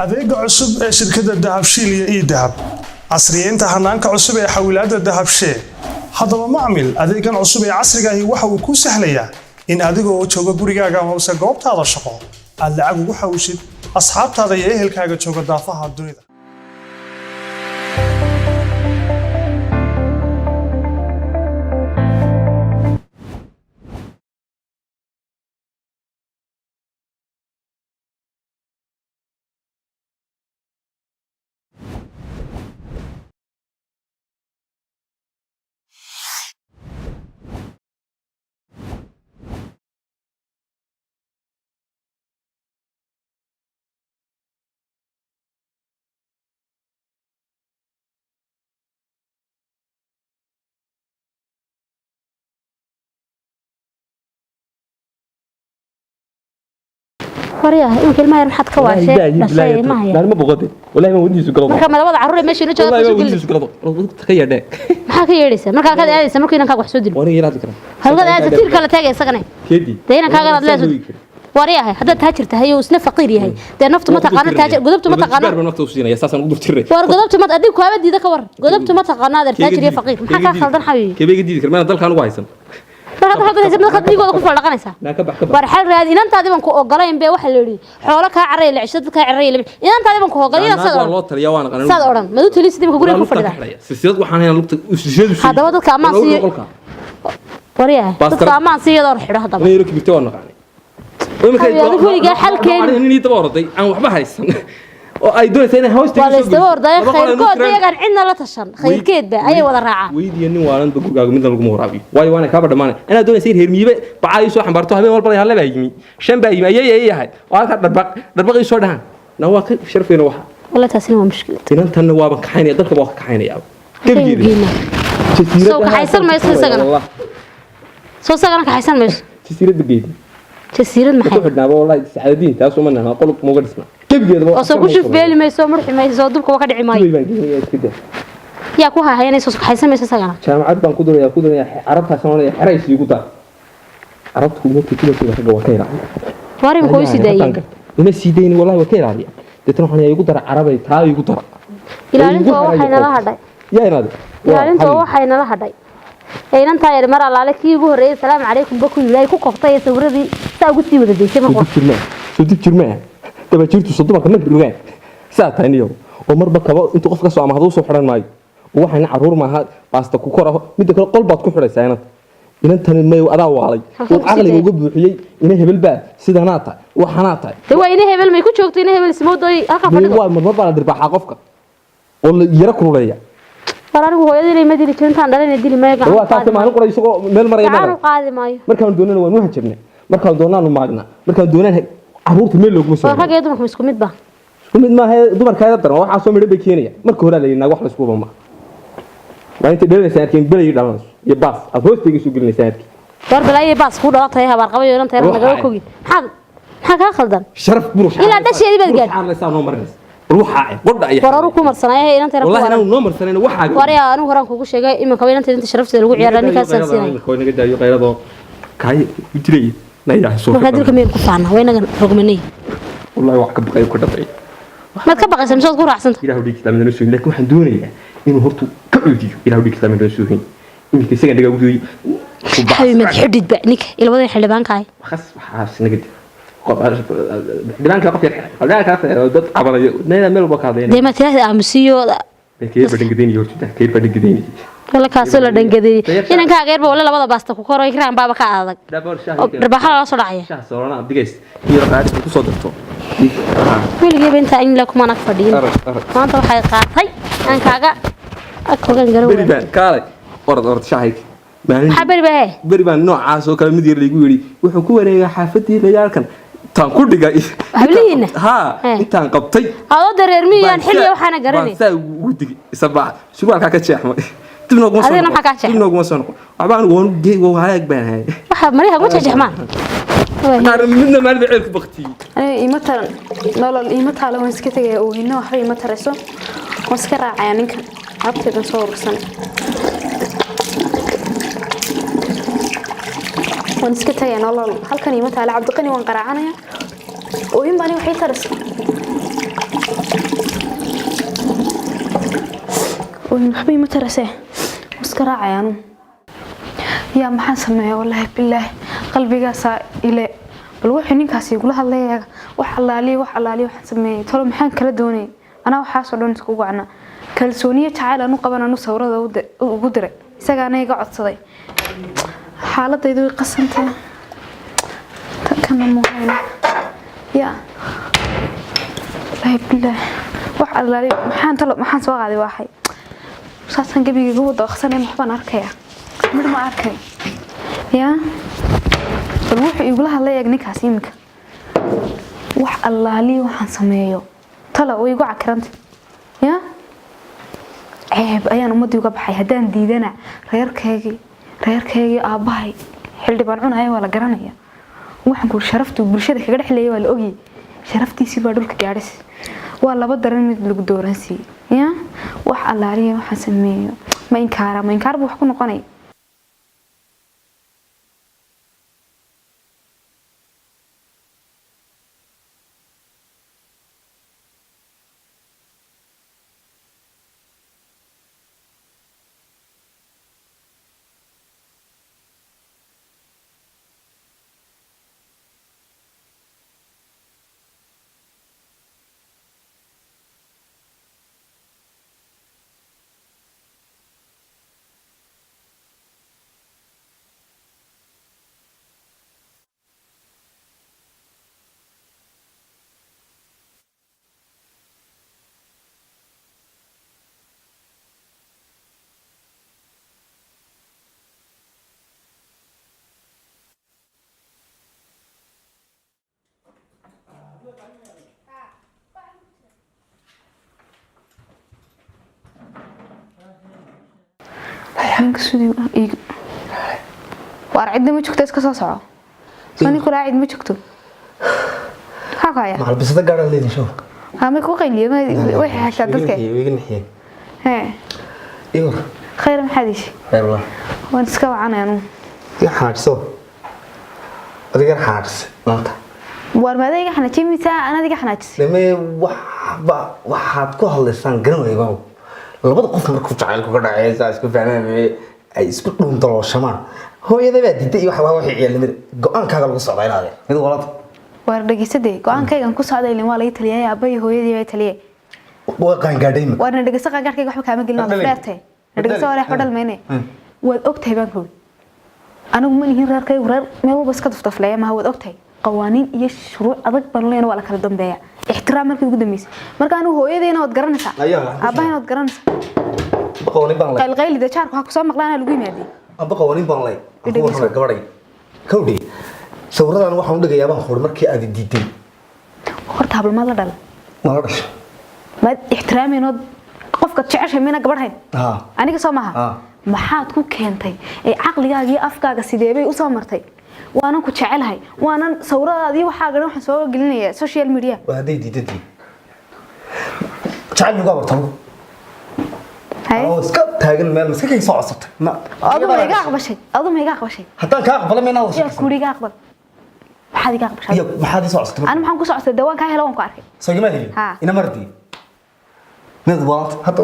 Adeega cusub ee shirkadda Dahabshiil iyo eDahab, casriyeynta hanaanka cusub ee xawilaadda Dahabshee. Haddaba macmil, adeegan cusub ee casriga ahi waxa uu kuu sahlayaa in adigoo jooga gurigaaga amase goobtaada shaqo aad lacag ugu xawishid asxaabtaada iyo ehelkaaga jooga daafaha dunida. Waryaha imika ilmaha yar maxaad ka waashee dhashay ilmaha yar? Ma boqote wallahi, ma wadiisu galo. Marka madawada carruur ee meesha ina jooga wallahi soo ma gelin. Wadiisu galo ka yeedhe. Maxaa ka yeedhaysaa markaa kaad aadaysa markuu inankaaga wax soo dilo? Waan yar hadli karaa. Halkaad aadaysa tiir kala taagay isagana. Keedi. Dee inankaaga aad leedahay. Waryahay, haddaad taajir tahay oo isna faqiir yahay, dee naftu ma taqaano taajir, godobtu ma taqaano. Baan nafta u siinaya, saasaan ugu durtiray. War godobtu ma adigu kaaba diida ka war, godobtu ma taqaano adeer, taajir iyo faqiir maxaa kaa khaldan xabiibi? Keebeyga diidi kar maana dalkaan ugu haysan. Markaad waxaad haysa markaad dhiigooda ku faldhaqanaysaa. Naa ka bax, ka bax. War xal raadi, inantaadi baan ku ogolayn be. Waxa la yidhi xoolo kaa carray la cesho, dad kaa carray la inantaadi baan ku ogolay inaad Naag saad waa odhan loo taliyaa, waan aqaan. Saad odhan madu talisid imika guriga ku fadhida. Silsilad waxaan haynaa lugta silsiladu. Haddaba dadka ammaan siiyo. Waryahay, dadka ammaan siiyo iyadoo xidho haddaba. Yaro kibirta waan naqaanay. Habi, adigu weligaa xalkeeni. Nin daba orday aan waxba haysan oo ay doonaysa inay hoosta. Waa la isdaba ordaya, khayrkood iyagaan cidna la tashan, khayrkeedba ayay wada raacaan. Weydiiyo nin waalanba gurigaaga midna laguma waraabiyo, waayo waana kaaba dhammaanay inaad doonaysa in reer miyibe bacaa ii soo xambaarto habeen walba. Halle baa yimi, shan baa yimi, ayay ayay yahay oo halkaa dharbaq dharbaq ii soo dhahaan na waa ka sharfayna waxa. Wallahi taasina waa mushkilad. Inantanna waaban kaxaynaya, dalka waa ka kaxaynaya gebigeeda. Gebigeena soo kaxaysan mayso isagana. Soo isagana kaxaysan mayso. Jasiiradda geedi. Jasiirad ku maxay xidhnaaba wallahi saxaadadiin taas uma naha qolub muga dhisna gebigeeda. Oo soo ku shuf beeli mayso, murxi mayso, dubka waa ka dhici maayo. Dubay baan geenaya, iska daa. Yaa ku hahaynayso, soo kaxaysan mayso isagana. Jaamacad baan ku duraya, ku duraya carabtaas oonaya xerays iigu dar. Carabtu markay kulankeeda ragga waa ka ilaaliya. War imika way sii daayeen. Ima sii dayni wallahi, waa ka ilaaliya. Deetana waxaan igu dara carabay taa igu dara. Ilaalinta waa waxay nala hadhay. Yaa inaade. Ilaalinta waa waxay nala hadhay ee inantaa yar mar allaale kii ugu horreeyay salaamu calaykum ba ku yidhi ay ku koftay ee sawiradii saa ugu sii wada daysay mar soo qor. Dib jirmaa, soo dib jirmaa, dabajiirtu soo dumarka ma rogaan saa tahay niyow oo marba kaba intuu qof ka soo amaahdo usoo xidhan maayo oo waxayna carruur maaha baasta ku koraho. Midda kale qol baad ku xidhaysaa inanta, inantani may adaa waalay. Halkee oo ku sii caqliga dayay? Uga buuxiyey ina hebel baa sidanaa tahay, waxanaa tahay. Dee waa ina hebel may ku joogto, ina hebel ismoodooy halkaa May fadhido. Waa marmar baa la dhirbaaxaa qofka oo la yara kululeeya. War anigu hooyadii ma dili jirin, intaan dhalina dili maayo. War waa gacan taasi maalin qura isagoo meel maraya gacan u mara qaadi maayo. Markaan doonana waan u hanjabnay, markaan doonaanu maagnaa, markaan doonaan carruurta meel looguma soo war rag iyo dumarku isku mid ba. Isku mid maaha, dumarkaada daran waxaa soo midho bay keenaya. Marka hore la yidhi naag wax la isku ma waa intay dhalanaysaa arkeen belay dhalanayso iyo baas aad hoostayga soo gelinaysaa arkeen. War balaayo baas kuu dhalatay habaar qabayo inanta yar Ruuxa nagala ay. kogin, maxaad maxaa kaa khaldan? Sharaf burush Ilaa dhasheedii baad gaadhay. gaadhay noo marinaysa bal waxaa ay qodha iyo war aru ku marsanaya inanta yar ku wallahi waran. Inaanu noo marsanayna waxaa. War yaa anigu horaan kugu sheegay iminka waa inanta inta sharafteeda lagu ciyaara ninkaasaan siinaya. Naga daayo qayladoo kaay u dilay nayaa soo. Markaa dilka miyaynu ku faana waa inagan rogmanay. Wallahi wax ka baqayo ka dhabay. Maad ka baqaysa mise waad ku raacsanta? Ilaahu dhiig islaamida noo soohin, laakiin waxaan doonayaa inuu hortu ka cuudiyo. Ilaahu dhiig islaamida noo soohin, iminka isagan dhagaa ugu xabi mad xidhidba ninka ilwadan xildhibaanka ahay. Khas waxaas naga dib dhibaanka qof yar xildhibaanka dad cabanayo nayda meel walba ka hadlayna. Dee ma tiraahda aamusiyo. Kee badhangadeynaya horta, kee badhangadeynaya? Wala kaasoo la dhangadeeyey inankaaga yarba wala labada baasta ku koro ikraan baaba ka adag oo dharbaaxa lala soo dhacaya. Shaah soorana digays iyo qaadi ku soo darto. Weligeyba intaa in la kumaan ag fadhiyin. Arag arag. Maanta waxay qaatay aan kaaga ag hogan garan Beri waayay. baan kaalay, orod orod shaahayg maalin. Maxaa beri baa hee? Beri baan noocaas oo kale mid yar laygu yidhi wuxuu ku wareegaa xaafadii dagaalkan taan ku dhigay. Hablihiina? Haa. Hee. Intaan qabtay adoo dareermiyaan xilliga waxaana garanay. Baan saa ugu digay isabaax surwaalkaa ka jeexmay, dib nooguma soo Adigana noqon. maxaa kaa jeexmay? Dib nooguma soo noqon waxba, anigu waan geey waa halaag baan ahay. Waxa maryaha kuma jeexjeexmaan. Qaar midna maalin bay ceelku baktiyey. Aniga iima taran nolol, iima taalo, waan iska tegaya oohino, waxba iima tarayso, waan iska raacayaa ninkan abteedan soo urursan, waan iska tagaya nolol halkan iima taalo. Cabdiqani waan qaraacanaya, oohin baani waxay tarayso. Oohin waxba ima tarasee, waan iska raacaya anugu. Yaa, maxaan sameeyaa? Wallaahi bilaahi, qalbigaasaa ile. Bal wuxuu ninkaasi igula hadlaya, wax allaaliya, wax allaaliya waxaan sameeyey. Talo maxaan kala doonayay? Anaa waxaasoo dhan isku wacna kalsooniyo jacayl anu qaban, anu sawirada ugu diray, isagaana iga codsaday. Xaaladaydu way qasantay. Tan kana muhayna. Yaa, wallaahi bilaahi, wax allaaliya maxaan, talo maxaan soo qaaday? Waaxay saasaan gebigayga wada aqsanay. Waxbaan arkayaa, midh ma arkay. Yaa, bal wuxuu igula hadlay eeg ninkaas iminka. Wax allaaliya waxaan sameeyo, talo way igu cakirantay. Yaa, ceeb ayaan ummadii uga baxay haddaan diidana. Reerkaygii aabbahay xildhibaan cunaya waa la garanaya. Waxaan ku sharaftu bulshada kaga dhexleeya waa la ogyay. Sharaftiisii baa dhulka gaadhis. Waa laba daran mid lagu dooransiiyey. Yaa, wax allaaliya waxaan sameeyo, ma inkaara? Ma inkaar buu wax ku noqonaya? Ninka sidii iig waar, cidna ma joogto, iska soo soco. Soo ninku laa, cid ma joogto. Maxaa ku haya? Macalbisada gaadhaan leedin show. Ha, may ku qayliyo ma waxay hashaa dadka. Iga nixiyeen. Hee. Iwar. Khayr, maxaad ishi? Khayr wallah. Waan iska wacanay anugu. Iga xanaajso. Adiga xanaajis maanta. Waar, maada iga xanaajiyay mise anaad iga xanaajisay? Lame, waxba waxaad ku hadlaysaan garan waayay baaw. Labada qof markuu jacaylku ka dhacay saa isku fahmaan, ay isku dhuundalooshamaan. Hooyada baa diiday iyo waxa wixii ciyaalnimada. Go'aankaaga lagu socdaa inaade. Mid walba. Waar, dhegeysadee, go-aankaygan ku socday ilin waa laga taliyay, aabbahay hooyadii baa taliyay. Waa qaangaadhay imika. Waarna dhegeyso, qaangaadhkayga waxba kaama gelin, waad Dhalay. dheertay. Na dhegeyso, waa waxba dhalmayne. Waad ogtahay baan ku anigu ma nihin reerkaygu reer meel walba iska duftafleeya maha. Waad ogtahay, qawaaniin iyo shuruuc adag baan leena, waa la kala dambeeya, ixtiraam markii ugu dambeysay. Marka anigu hooyadayna waad garanaysaa, Ayaa. aabbahayna waad garanaysaa. Amba qawaaniin baan lay. Qaylqaylida jaarku ha kusoo maqlaana lagu yimaadey. Amba qawaaniin baan lay. Aan ku Dhegeyso. warramay gabadhay. Kawdhi. Sawiradan waxaan u dhigayaa baan hor markii aad diiday. Horta hablamaad la dhala? Ma la dhashay. Maad ixtiraamaynood qofka jeceshay mayna gabadhayn? Ha. Aniga soo maaha? Ah. Maxaad ku keentay ee caqligaaga iyo afkaaga sideebay usoo martay waanan ku jecelahay, waanan sawiradaadii waxaaga dhan waxaan soo gelinayaa social media? Waa hadday diiday. Jacayl ugu abartamo. Haye. Oo iska taagan meel iska kay soo codsatay. Ma Adu ma iga aqbashay? Adu ma iga aqbashay? Haddaan kaa aqbalay ma inaad Yaa kuri iga aqbal? Maxaad iga aqbashay? Iyo maxaad ii soo codsatay? Ani maxaan ku socotay? Dawaan kaa helo, waan ku arkay. Soo igama helin. Ha. Ina mardi. Mid waad hadda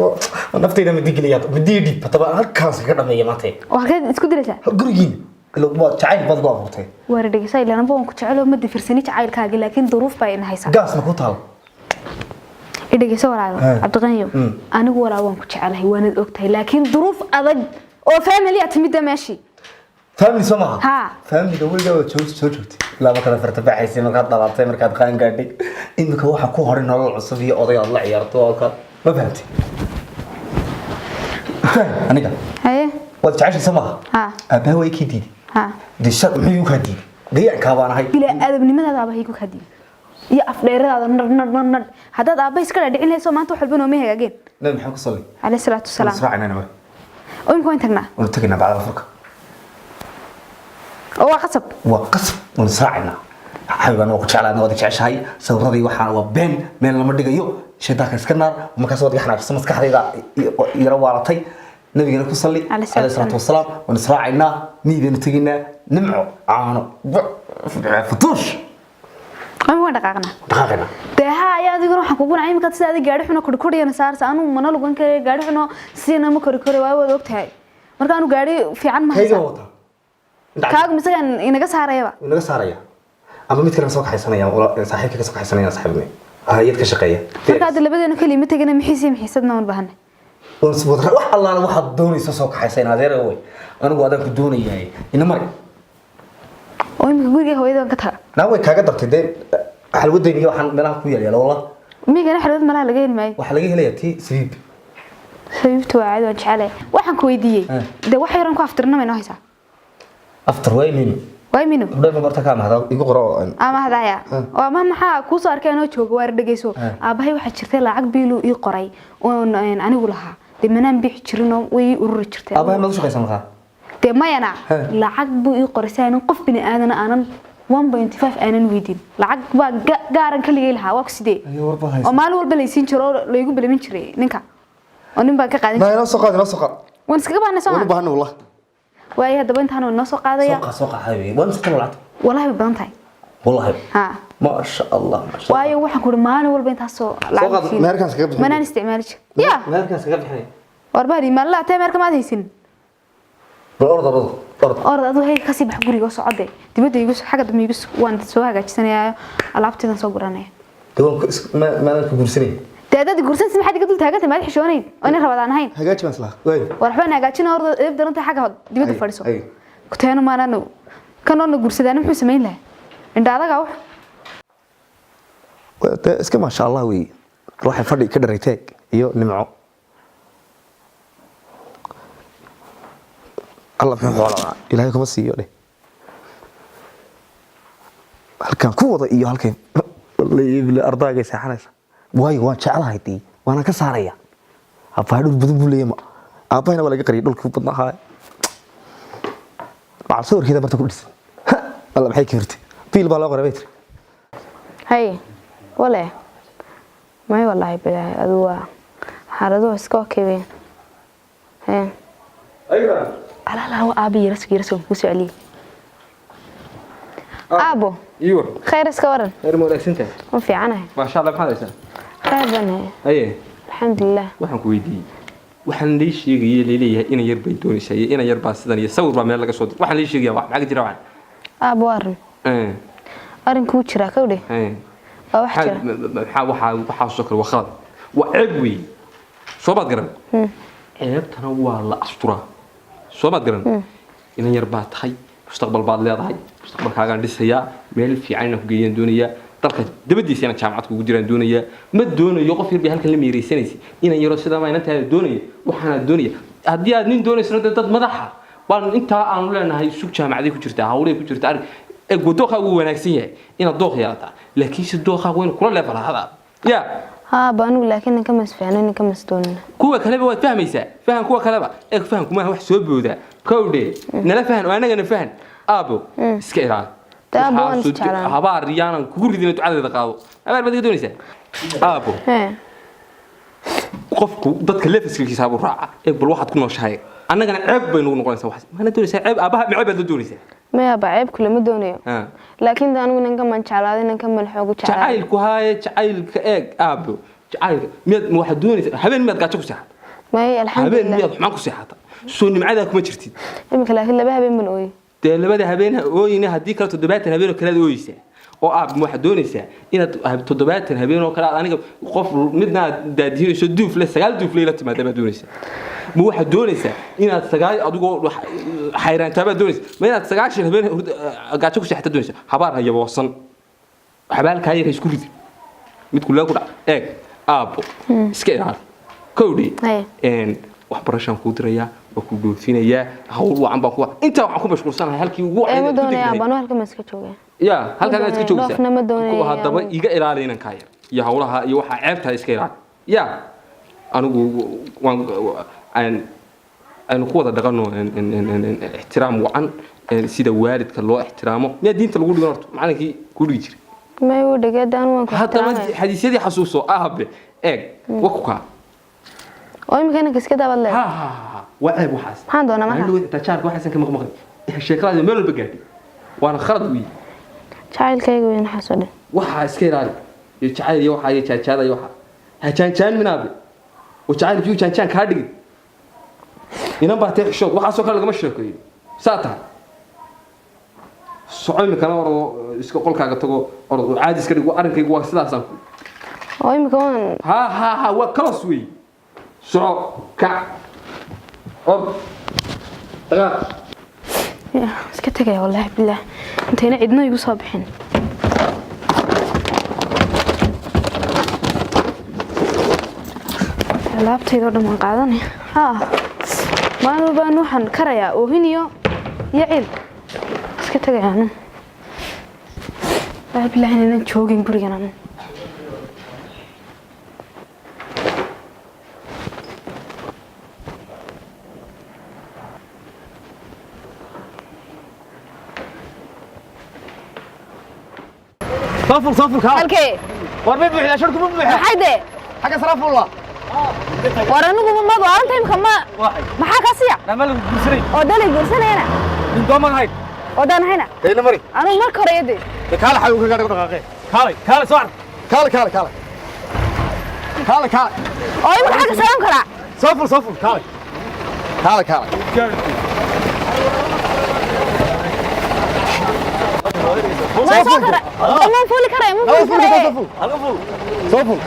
naftayda ma digiliya ma diidi hadaba halkaas kaga dhameeya maanta. Oo halkeed isku dilaysaa? Gurigiin ila waa jacayl baad ugu abuurtay. Waar, dhegeysa, ilaan waan ku jecelo, ma difirsani jacaylkaaga, laakiin duruuf baa ina haysaa. Gaas ma ku taal? I dhegeyso walaalo. Haa. Cabdiqaniyo, anigu walaal waan ku jecelahay, waanad ogtahay, laakiin duruuf adag oo family a timida meeshii. Family soo maaha? Ha. Familiga weligaa waad soo joogtay ilaa markaad farta baxaysay, markaad dhalatay, markaad qaan gaadhay. Imika waxaa ku horay nolol cusub iyo oday aad la ciyaarto oo kale, ma fahamtay? Faham aniga. Haye. Waad jeceshay soo maaha? Ha. Aabbaha way kii diiday. Ha. Dee shar muxuu igu kaa diiday? Gayaankaa baan ahay. Bilaa aadabnimadaada aabahay ku kaadiyo iyo afdheeradaada nar nar nar nar. Haddaad aabbahay iska dhaadhicin lahayso, maanta wax walba nooma hagaageen. Nabi maxamed ku salli. Caleyhi salaatu wasalaam. Israacinayna marka. Oo imika waan tagnaa. Waanu tegaynaa bacda furka. Oo waa qasab. Waa qasab, waanu israacinaa. Xabiibaan waa ku jeclaa, waad jeceshahay. Sawirradii waxaan waa been, meel lama dhigayo. Shaydaanka iska naar. Markaas waad iga xanaaqsan, maskaxdayda yara waalatay. Nabigana ku salli. Calayhi salaatu calayhi salaatu wasalaam. Waanu israacinaa, miyi baynu tegaynaa, nimco caano futuush. Waan dhaqaaqnaa. Dhaqaaqayna. Dee haa, ayaa adiguna waxaan kugu nacay iminka sida adiga gaari xuno korkoriyana saarsa, anuu mana lugan kare, gaari xuno siina ma kori kore, waa waad ogtahay. Marka anu gaari fiican ma Kayga haysan. Wataa. Kaagu misagan inaga saarayaba. Inaga saaraya ama mid kale soo kaxaysanaya, saaxiibka ka soo kaxaysanaya, saaxiibnay hay'ad ka shaqeeya. Marka hadda labadeena kaliya ma tegina, mixiisii mixiisadna waan bahanay. Wax allaala waxaad doonaysa soo kaxaysa, adeer wey, anigu adaan ku doonayahay, ina mari. Oo iminka guriga hooyada ka taga. Naa way kaaga dartay dee xalwadayni iyo waxaan meelaha ku yaal yaala wallah. Migana xalwad malaha laga heli maayo. Waxaa laga helayaa tii sabiib. Sabiibtu waa caadi, waan jecelahay. Waxaan ku weydiiyey dee wax yaran ku aftirna may noo haysaa? After waynin. Waay minu. Hudheelka barta ka amahda igu qoro. Ama hadaya oo ama maxaa kuu soo arkay anoo jooga waar? Dhegeyso aabahay, waxaa jirtay lacag biilu ii qoray oon anigu lahaa, dee manaan bixi jirinoo way ii ururi jirtay. Aabahay maad u shaqaysaa markaa? Dee mayana, lacag buu ii qoray si aanan qof bini aadana aanan 1.5 aanan weydiin. Lacag baa gaaran kaligay lahaa, waa ku sidee oo maalin walba laysiin jiro oo laygu balamin jiray ninka, oo nin baan ka qaadan jiray. Inoo soo qaad, inoo soo qaad. Waan iskaga baanay soo Waan u ma baahanay wallah. Waayo haddaba intaan inoo soo qaadaya. Soo qaad, soo qaad xabiibi. Waa mise tan lacagta? Wallahi way badan tahay. Wallahi. Ha. Ma sha Allah, ma sha Allah. Waayo waxaan ku uri maalin walba intaasoo lacag qaad, siin. meherkaas kaga bixin. Manaan isticmaali jir ya. Meherkaas kaga bixinay. Warbahdi maalin tee meherka maad haysin. Bal orod, orod, orod. Orod aduu, hey, kasii bax guriga oo socode dibadda igu xagga dambe igu waan soo hagaajisanayaa, alaabteedan soo guranaya. Dee waan ku maadan ku guursanay. Dee haddaad guursanaysid maxaad iga dul taagantay? Maad xishoonayn oo inay rabadaan ahayn? Hagaaji baan islaha waay. War waxbaan hagaajina, ordo eeb daranta xagga dibadda Ay, fadhiso. Ay. Kuteeno maanaan kanoona guursadaana muxuu samayn lahaa? Indha adagaa wax. Dee iska maasha Allah wey, waxay fadhi ka dharay iyo nimco. Allah muxuu xoolaa Ilaahay kuma siiyo dheh. Halkan ku wada iyo halkan wallahi bila ardaygay seexanaysa, waayo waan jeclahay dee, waana ka saaraya. Aabbahay dhul badan buu leeyahay, aabbahayna waa laga qariyay dhulkii badnaa ahaa. Macal sawirkeeda barta ku dhisan. Alla maxay kibirtay, biil baa loo qoray bay tiri. Hay wale, may wallaahi bilaahi adu waa xaaladuhu iska okay weyn. Hee, alaala waa aabi, yarasug yarasug kuu soo celiyey aabo. Iyo. Khayr, iska waran. Khayr, ma wanaagsan tahay? Ma fiicanahay. Maasha Allah, maxaad haysaa? Khayr baan haye. Haye. Alxamdulilah. Waxaan ku weydiiyey, waxaan lii sheegayay leeleeyahay inan yar bay doonaysaa iyo inan yar baa sidan iyo sawir baa meel laga soo diray. Waxaan lii sheegaya wax maxaa ka jira waxaan? Aabo, waa arrin arrinkuu jiraa kawdhe. Waa wax jira. Maxaa waxaa waxaasoo kale? Waa khalad, waa ceeb weeye, soo maad garan? Ceebtana waa la asturaa, soo maad garan? Inan yar baa tahay, mustaqbal baad leedahay, mustaqbalkaagaan dhisayaa, meel fiican inaan ku geeyaan doonayaa, dalka dabadiisa inaan jaamacad kugu jiraan doonayaa. Ma doonayo qof yar bay halkan la meereysanaysa, inan yaro sidaa baa inantaada doonaya, waxaana doonaya haddii aad nin doonaysana dee dad madaxa baan intaa aanu leenahay. Sug, jaamacaday ku jirtaa, hawlay ku jirtaa, arrin dooqaagu wuu wanaagsan yahay inaad dooq yeelataa, laakiinse dooqaagu waa inuu kula level ahadaa ya. Aabo, anigu laakiin ninka mas fiicno, ninka mas doonina. Kuwa kaleba waad fahmaysaa, fahan kuwa kaleba eeg, fahanku maaha wax soo boodaa kowdhe. Nala fahan oo annagana fahan aabo, iska ilaali. Dee aabo, waan Waxaa soo isjeclaan. Habaar yaanan kugu ridina, ducadeeda qaado. Habaar baad iga doonaysaa aabo? Hee. Qofku dadka lefiskilkiisa buu raaca. Eeg bal waxaad ku nooshahay, annagana ceeb bay nagu noqonaysaa. Waxaas maana doonaysaa ceeb aabbaha? Ma ceeb baad la doonaysaa? Maya aaba, ceebku lama doonayo. Ha. Laakiin de anigu ninka man jeclaaday, ninka man xoogu jeclaaday. Jacaylku haaye, jacaylka eeg aabo, jacaylka miyaad ma waxaad doonaysaa habeen miyaad gaajo ku seexata? Maya. Habeen Alxamdulilah. miyaad xumaan ku seexata? Soo nimcadaa kuma jirtid. Iminka laakiin laba habeen ban ooyey. Dee labada habeen ha ooyina, haddii kale 70 habeen oo kale aad ooyeysaa. Oo aab, ma waxaad doonaysaa inaad 70 habeen oo kale aad aniga qof midna aad daadiinayso duufle sagaal duufle la timaada baad doonaysaa? Ma waxaad doonaysaa inaad sagaal adigoo xayraantaa baad doonaysaa? Ma inaad 90 habeen gaajo ku seexata doonaysaa? Habaar ha yaboosan, xabaalkaa yar ha isku ridi, mid kulaa ku dhac. Eeg aabbo, iska ilaali kowdhi. Haye. Waxbarashaan kuu dirayaa, waa ku dhoofinayaa, hawl wacan baan kuwa intaa waxaan ku mashquulsanahay halkii ugu Ee, ma wacnayd aad ku doonaya degnayd. aabo, anigu halkan ma iska joogaya. Ya, halkaan aad iska joogaysaa. Dhoofna ma doonayo. Kuwa haddaba Anigu. iga ilaali inankaa yar iyo hawlaha iyo waxaa ceebtaa iska ilaali ya. Anigu waan aynu ku wada dhaqano ixtiraam wacan, sida waalidka loo ixtiraamo. Miyaa diinta lagu dhigan horta macalinkii ku dhigi jiray? May, wuu dhegay hadda, anigu waan ku Haddaba ixtiraamaya. Xadiisyadii xasuuso aabe, eeg wakukaa. Oo iminka inanka iska daabad leedahay? Ha ha ha, waa ceeb waxaas. Maxaan doonaa marka? Maalin xitaa jaarka waxaasan ka maqmaqlay, sheekadaadi meel walba gaadhay, waana khalad weeye. Jacaylkayga weyn waxaasoo dhan. Waxaa iska ilaali iyo jacayl iyo waxaa iyo jaanjaada iyo waxaa ha jaanjaan minaabe oo jacaylkii jaanjaan kaa dhigin. Inan baa tee xishood, waxaasoo kale lagama sheekeeyo. Saa tahay, soco imikana, ordo iska qolkaaga tago, orod oo caadi iska dhig. Arrinkaygu waa sidaasaan ku Oo imika waan ha ha ha, waa kalos wey. Soco, kac, ord, dhaqaaq. Ya, iska tegaya wallaahi bilaah, intayna cidna igu soo bixin. Alaabtayda oo dhan waan qaadanaya. Haa, maalin walbaan waxaan karayaa oohin iyo cil. Iska tegaya anu, wallaahi bilaah inaynan joogin gurigan anu. Soo ful, soo ful, kaale. Halkee? War ma buuxdaa shirku? Ma buuxdaa? Maxay dee? Xagga sara fulla. War anigu ma go'aanta imka ma maxaa ka siya? Nama lagu guursanay. Oo dalay guursanayana. Nin dooman ahayd. Oo daan ahayna. Kayna mari. Anigu marka hore yadee. Kaale, xayu ka gaadhay, dhaqaaqee. Kaale, kaale, soo ar. Kaale, kaale, kaale, kaale, kaale. Oo imka xagga salaam karaa. Soo ful, soo ful, kaale, kaale, kaale. Ma soo kara, ma fuuli karaya, ma soo fuuli ful. karaya. Soo ful, soo ful.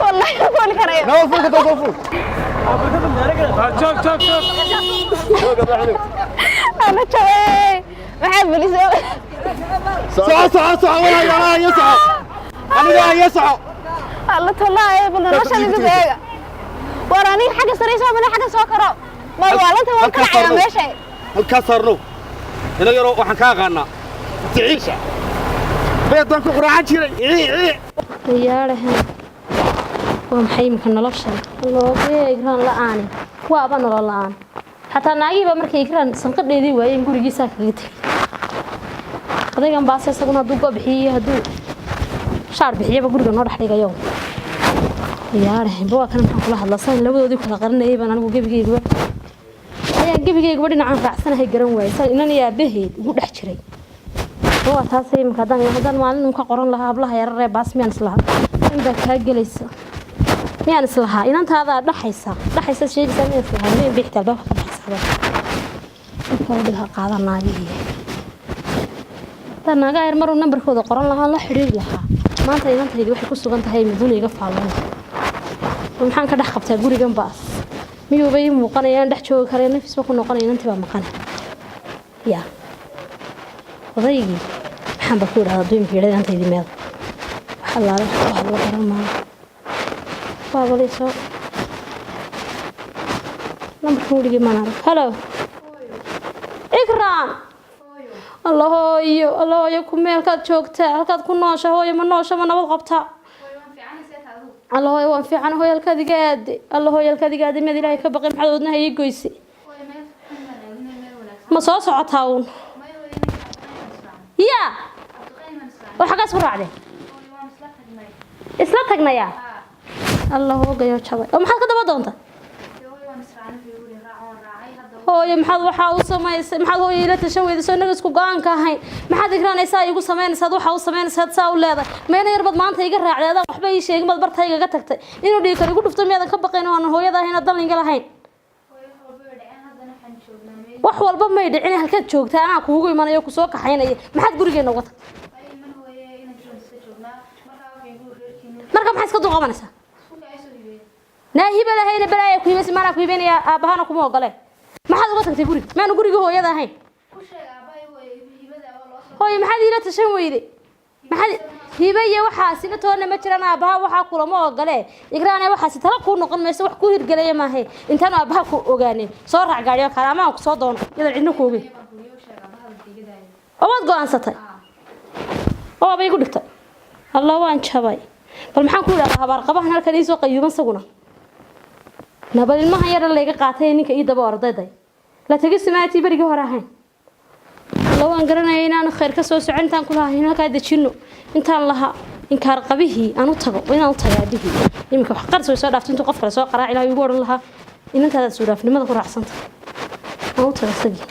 Wallahi ma fuuli karaya. Nama ful ka, soo ful. Joog, joog, joog. Ana jabay, maxaa fulisay? Soco, soco, soco, walaa walaa iyo soco, aniga iyo soco. Alla tolaaye, bal noloshan igu beega. War aniga xagga sare soo mana xagga soo karo ma waalanta, waan ka dhacayaa meesha. Halkaa saarno ina yaroo waxaan ka aqaanaa ticiisha beedaan ku quraacan jiray cii cii. Yaarahan, waa maxay imika noloshan loogee? Igraan la-aani waaba nolol la-aan. Xataa naagihiiba markay Igraan sanqadheedii waayeen gurigiisaa kaga tegey. Odaygan baase isaguna hadduu go bixiyo, hadduu shaar bixiyaba guriga noo dhex dhigayo. Yaarahan, ba waa kana, maxaan kula hadlaa? Saan labadoodii kala qarinayay baan anigu gebigayguba ayaan gebigayguba dhinacaan raacsanahay garan waayey, saan inan iyo aabaheed ugu dhex jiray. Waa taas imika haddaan maalin un ka qoran lahaa hablaha yararee baas, miyaan islahaa in baa kaa gelaysa? Miyaan islahaa inantaadaa dhaxaysa dhaxaysa sheegaysaa? Miyaan islahaa miyaan bixita albaabka ka baxaysa? Marka dhiga qaada naagihii, haddaan naagaa yar maruu nambarkooda qoran lahaa, la xidhiiri lahaa. Maanta inantaydi waxay ku sugan tahay miduna iga faalloon. Maxaan ka dhex qabtaa gurigan baas? Miyuuba ii muuqanayaan dhex joogi karaya? Nafisba ku noqonaya, inantii baa maqana. Yaa odaygii, maxaan ba ku idhahdaa duimka yidhahda inantaydii meeda? Wax allaale wax ku hadlo garan maayo. Waaba laysoo nambarkan weligii maan arag. Halo Ikraam. Alla hooyo, alla hooyo, ku meelkaad joogtaa, halkaad ku noosha hooyo? Ma noosha? Ma nabad qabtaa? Alla hooyo, waan fiican hooyo. Halkaad iga aade? Alla hooyo, halkaad iga aade? Miyaad Ilaahay ka baqay? Maxaad wadnaha ii goysay? Ma soo socotaa uun? Yaa oo xaggaas ku raacday, isla tagnayaa. Alla hoogayo, jabay. Oo maxaad ka daba doonta hooyo? Maxaad waxaa u samaysay? Maxaad hooyo ila tashan weyday? Soo inaga isku go-aanka ahayn? Maxaad igraanaysaa igu samaynaysaad waxaa u samaynaysaad saa u leedahay? Meena yar baad maanta iga raacday, adaan waxba ii sheegin baad bartaygaga tagtay. Inuu dhiigi karo igu dhufto miyaadan ka baqayn oo aanan hooyada ahayn oo dalinga lahayn? Wax walba may dhicin. Halkaad joogtaa? Anaa kuugu imanayo, kusoo kaxaynaya. Maxaad gurigeena uga tagtay marka? Maxaa iska dulqabanaysaa? Naahiba lahayna balaaya ku hibaysa, maanaa ku hibaynaya, aabbahana kuma ogole. Maxaad uga tagtay guriga? Maanu gurigii hooyada ahayn hooyo? Maxaad iila tashan weyday? Maxaad hibe iyo waxaasina toona ma jiraan. Aabbaha waxaa kulama ogole Igraane, waxaasi tala kuu noqon mayso, wax kuu hirgelaya maahe. Intaanu aabbaha ku ogaanin soo raac gaadhiyo kale, ama aan ku soo doono iyadoon cidna ku ogeyn. Oo waad go-aansatay oo waaba igu dhigtay. Allah, waan jabay. Bal maxaan ku idhahdaa habaar qabahan halkan iisoo qayuuban saguna? Nabad ilmahan yara layga qaatay ee ninka ii daba ordayday la tegi maatii berigii hore ahayn. Alla, waan garanaya inaan khayr ka soo socon. Intaan kulahaa in halkaa dejino, intaan lahaa inkaar qabihii aan u tago, inaan u tago aabihii iminka wax qaris way soo dhaaftay. Intuu qof kale soo qaraaci lahaa igu odhan lahaa inantaadaad suudhaafnimada ku raacsanta, aan u tago isagii.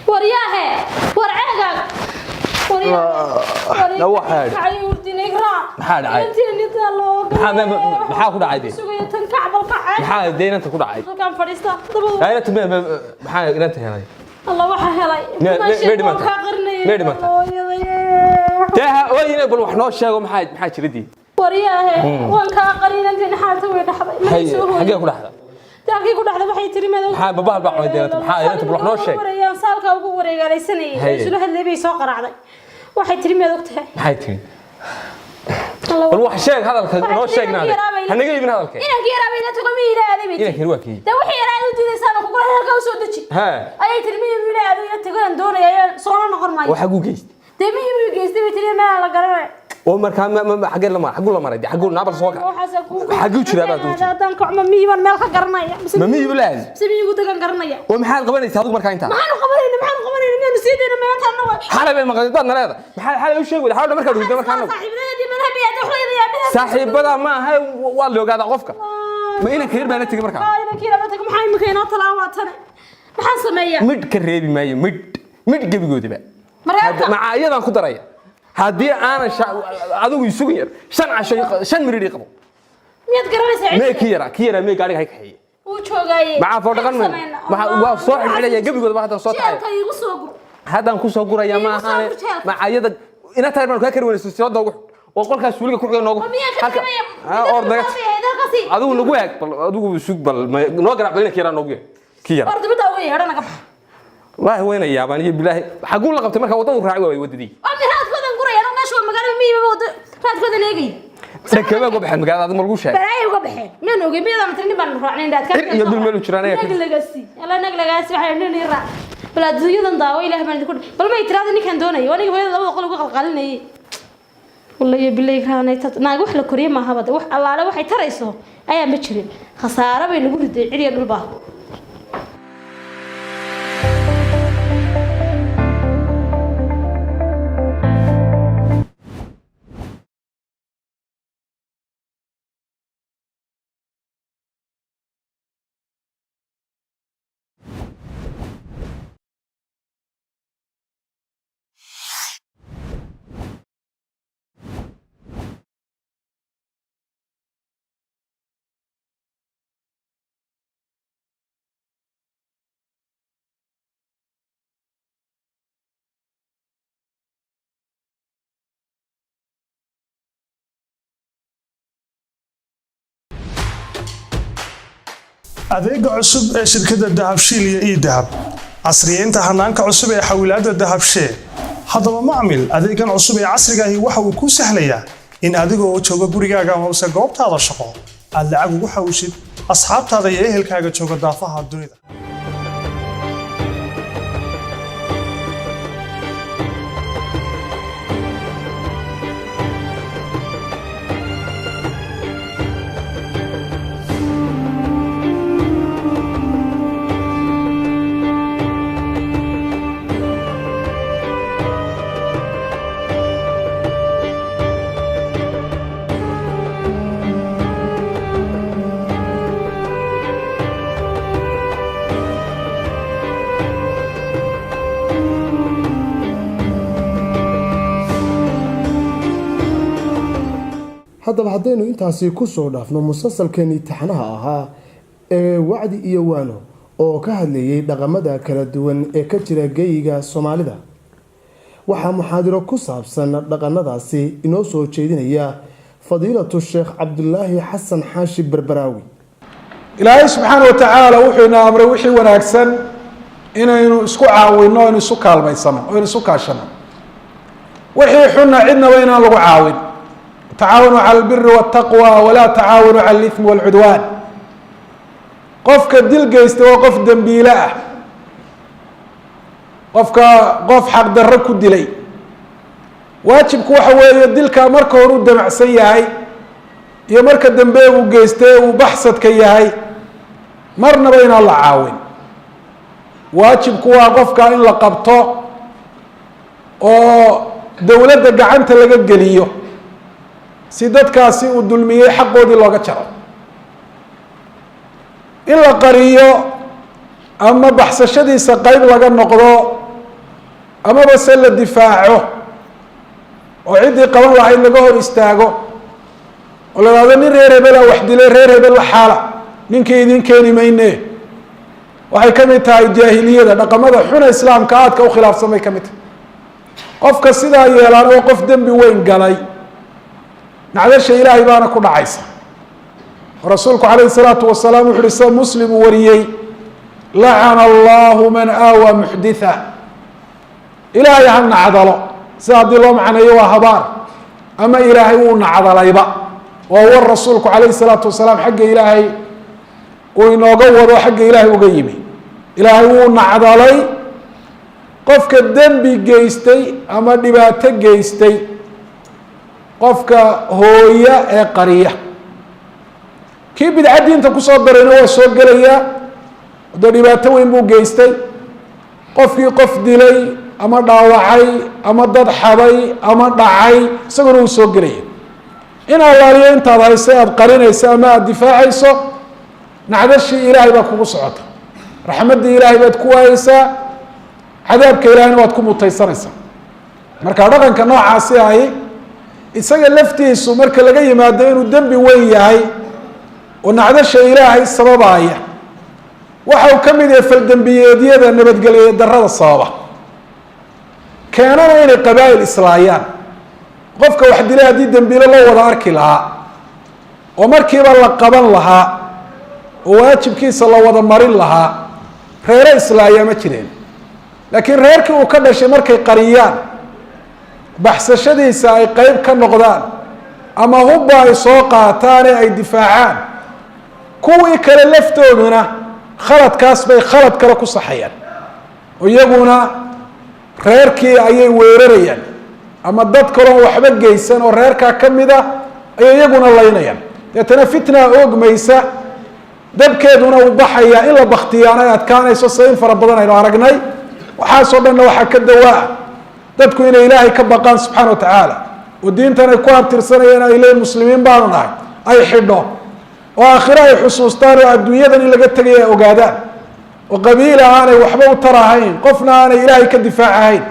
War yaahe, war ceegaag. Maxaa dhacay? Maxaa ku dhacay dee? Maxaa dee inanta ku dhacay? Inanta maxaa inanta helay? Allah waxa helay. May dhimantay? May dhimantay? Dee ha ooyine, bal wax noo sheego, maxaa jira dii? Waryaahe, waan kaa qarinantiin, xaalta way dhaxday. Xagee ku dhacda? Halkii ku dhacday waxay tiri madow. Maxaa babahal baa cunay dee? Maxaa inanta, bal wax noo sheeg. Wareeyaan saalka ugu wareegaalaysanayay. Isla hadlay bay soo qaracday. Waxay tiri madow tahay. Maxay tiri? Bal wax sheeg, hadalka noo sheeg, naade hanaga iibin hadalka. Inankii yaraa bay la tago, mi ilaaday bay tiri. Inankii waa kii? Dee wixii yaraa u diidaysaa kugu halka u soo deji. Ayay tiri miyu ilaaday ila tago aan doonaya soona noqon maayo. Waxa ku geystay? Dee miyu igu geystay bay tiri, meel la garanay. Oo markaa xagee la maray? Xaguu la maray? Xaguu naabal soo kac? Xaguu jiraa baad ugu Haddaan kacmo miyibaan meel ka garanaya. Ma miyibu la aaday? Mise miyigu degan garanaya. Oo maxaad qabanaysaa adigu markaa intaa? Maxaanu qabanayna? Maxaanu qabanayna? Miyaanu sii dayna maanta annaga? Xalay bay maqlay baad naleeda. Maxaa xalay u sheegi weyday? Xalay markaa dhugda markaa anagu. Saaxiibadeedii madhabi aad wax leedahay aabaheed. Saaxiibada ma aha, waa la ogaadaa qofka. Ma inanka yar baa la tegey markaa? Inankii yar baa tegey. Maxaa imika inoo talaa? Waa tane, maxaan sameeyaa? Midh ka reebi maayo, midh gebigoodiba. Macaa iyadaan ku daraya. Haddii aanan adigu isugu yar 5 casho, 5 miridh ii qabo. Miyaad garanaysaa? Mee kii yaraa? Kii yaraa mee? Gaariga hay kaxeeye. Wuu joogaaye. Maxaa foo dhaqan weyn? Waa soo xidhxidhaya gebigooda ba haddaan soo taxaya. Jeelka iigu soo gur. Haddaan ku soo guraya ma ahaane. Macaayada ina tahay baan kaa kari weynayso sirada ugu oo qolkaas suuliga ku xiga noogu. Or naga adigu nagu eeg, bal adigu sug, bal noo garaac, bal inanka yaraa noogu yeer, kii yaraa. Or dibadda uga yeedha, naga bax. Wallaahi wayna yaabaan iyo bilaahi. Xaguu la qabtay markaa? Waddadu raaci waayay waddadii. Oo mi raadkoodan guraya anuu meesha waa magaalada miyiba wada raadkoodan eegay. Dhakaba uga baxeen magaalada, adiga ma lagu sheegay? Baraayay uga baxeen, miyaan ogey? Miyadaan tiri nin baan raacnayn dhaadka. Cir iyo dhul meel u jiraan ayaa nag lagasi alla nag lagasi waxay nin ii raac. Bal adduunyadan daawo, ilaah baan idinku bal may tiraada ninkan doonayay aniga hooyada labada qol uga qalqalinayay. Wallahi billahi raanay tad naag wax la koriye maaha bada, wax allaale waxay tarayso ayaa ma jirin, khasaare bay nagu riday cir iyo dhulba. Adeega cusub ee shirkadda Dahabshiil iyo eDahab, casriyeynta hanaanka cusub ee xawilaadda Dahabshee. Haddaba macmil, adeegan cusub ee casriga ahi waxa uu kuu sahlayaa in adigoo jooga gurigaaga amase goobtaada shaqo aad lacag ugu xawishid asxaabtaada iyo ehelkaaga jooga daafaha dunida. Haddaba haddaynu intaasi kusoo dhaafno musalsalkeenii taxanaha ahaa ee Wacdi iyo Waano oo ka hadlayay dhaqamada kala duwan ee ka jira geyiga Soomaalida, waxaa muxaadiro ku saabsan dhaqanadaasi inoo soo jeedinaya Fadiilatu Sheekh Cabdulaahi Xasan Xaashi Berberaawi. Ilaahay subxaana wa tacaala wuxuu ina amray wixii wanaagsan inaynu isku caawino, aynu isu kaalmaysano, aynu isu kaashano. Wixii xunna cidnaba inaan lagu caawin. Tacaawanuu cala albiri waltaqwa walaa tacaawanuu cala alithmi walcudwaan. Qofka dil geysta waa qof dembiile ah. Qofka qof xaqdarro ku dilay, waajibku waxa weeye dilkaa marka hore uu damacsan yahay iyo marka dambe uu geystay uu baxsadka yahay, marnaba inaan la caawin. Waajibku waa qofka in la qabto oo dowladda gacanta laga geliyo si dadkaasi uu dulmiyey xaqoodii looga jaro. In la qariyo ama baxsashadiisa qeyb laga noqdo amaba se la difaaco. Oo ciddii qaban lahayd laga hor istaago oo la ihahdo nin reer hebela wax dilay, reer hebel la xaala, ninkii idin keeni mayne, waxay ka mid tahay jaahiliyada, dhaqamada xuna islaamka aadka u khilaafsan bay ka mid tahay. Qofka sidaa yeelaan oo qof dembi weyn galay, nacdasha ilaahay baana ku dhacaysa. Rasuulku calayhi salaatu wasalaam wuxu uhi, sida Muslim uu wariyey: "Lacana allahu man aawaa muxditha." Ilaahay ha nacdalo. Sida haddii loo macneeyo waa habaar ama ilaahay wuu nacdalayba, oo war rasuulku calayhi salaatu wasalaam xagga ilaahay uu inooga wado, xagga ilaahay uga yimi. Ilaahay wuu nacdalay qofka dembi geystay ama dhibaato geystay, qofka hooya ee qariya. Kii bidca diinta kusoo darayna waa soo gelayaa, dee dhibaato weyn buu geystay. Qofkii qof dilay ama dhaawacay ama dad xaday ama dhacay, isaguna wuu soo gelaya. In allaaliyo intaad haysa aada qarinayso ama aada difaacayso, nacdashii ilaahay baa kugu socota, raxmaddii ilaahay baad ku waayeysaa, cadaabka ilaahayna waad ku mutaysanaysaa. Marka dhaqanka noocaasi ahi isaga laftiisu, marka laga yimaado inuu dembi weyn yahay oo nacdasha ilaahay sababaaya, waxa uu ka mid yahay faldembiyeedyada nabadgelyo darrada sababa, keenana inay qabaa'il islaayaan. Qofka wax dilay haddii dembiilo loo wada arki lahaa oo markiiba la qaban lahaa oo waajibkiisa la wada marin lahaa, reere islaayaa ma jireen. Laakiin reerkii uu ka dhashay markay qariyaan, baxsashadiisa ay qeyb ka noqdaan ama hubba ay soo qaataane ay difaacaan, kuwii kale laftooduna khaladkaas bay khalad kale ku saxayaan, oo iyaguna reerkii ayay weerarayaan ama dad kaloon waxba geysan oo reerkaa ka mid a ayay iyaguna laynayaan. Deetana fitna oogmaysa, dabkeeduna uu baxayaa, in la baktiyaana ay adkaanayso, sida in fara badan aynu aragnay. Waxaasoo dhanna waxaa ka dawaa dadku inay ilaahay ka baqaan subxaana wa tacaala, oo diintan ay ku abtirsanayeen, ay leeyiin muslimiin baanu nahay, ay xidho, oo aakhiro ay xusuustaan, oo adduunyadan in laga tegaya ay ogaadaan, oo qabiila aanay waxba u tarahayn, qofna aanay ilaahay ka difaacahayn.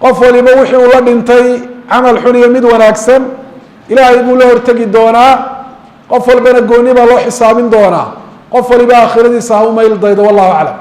Qof waliba wixii uu la dhintay, camal xun iyo mid wanaagsan, ilaahay buu la hortegi doonaa. Qof walbana gooni baa loo xisaabin doonaa. Qof waliba aakhiradiisa ha u mayl daydo. Wallahu aclam.